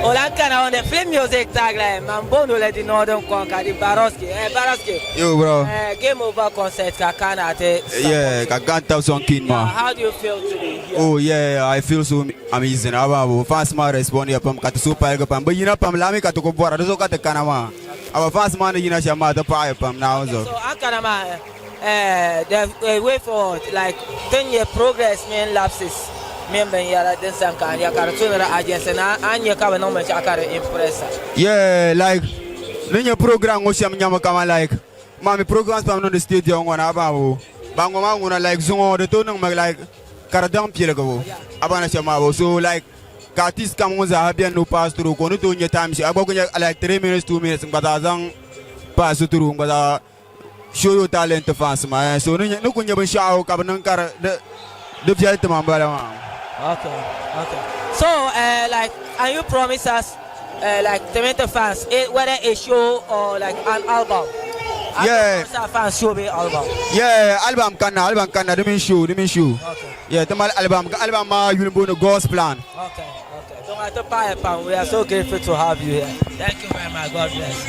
O lan kana on the Flip Music tagline, man bondo le di Northern Conquer, di Baroski. Eh, Baroski. Yo, bro. Eh, Game Over concert ka kana te. Yeah, ka gan tab song kin ma. How do you feel to be here? Oh yeah, I feel so amazing. Aba bo fans ma respond ya pam ka ti so paligi pam. Bi yina pam lami ka ti ku bɔra di zuɣu ka ti kana maa. Aba fans maa ni yina shɛm maa ti paɣiya pam Naawuni zuɣu. So a kana maa eh, the eh, way forward like tin nyɛ progress mini lapses mini binyɛra din sani ka a nya ka di tu ni di agency ni a nya ka bi niŋ binshɛɣu ka di impress a. Yeah, like ni nyɛ program ŋɔ shɛm nyami kaman like maa mi programs pam niŋdi stadium ŋɔ ni aba bo ban ŋɔ maa ŋuna like zuŋɔ di tooi niŋmi like ka di daŋ piligibu a ba ni shɛm maa bo so like ka artist kam ŋun zaaha beni ni o pass through ka o ni tooi nya time shɛli a gba ku nya like 3 minutes, 2 minutes n gba zaa zaŋ pass through n gba zaa show your talent to fans maa. So ni ku nya binshaɣu ka bi niŋ ka di viɛli tima n bala maa. Okay. So, like, and you promise us, like, Tomato fans, whether a show or like an album? Yeah. Promise our fans show be album. Yeah, album kanna, album kanna, di mini show, di mini show. Yeah, ti mali album, album maa yuli booni God's Plan. Okay. So, we are so grateful to have you here. Thank you very much. God bless.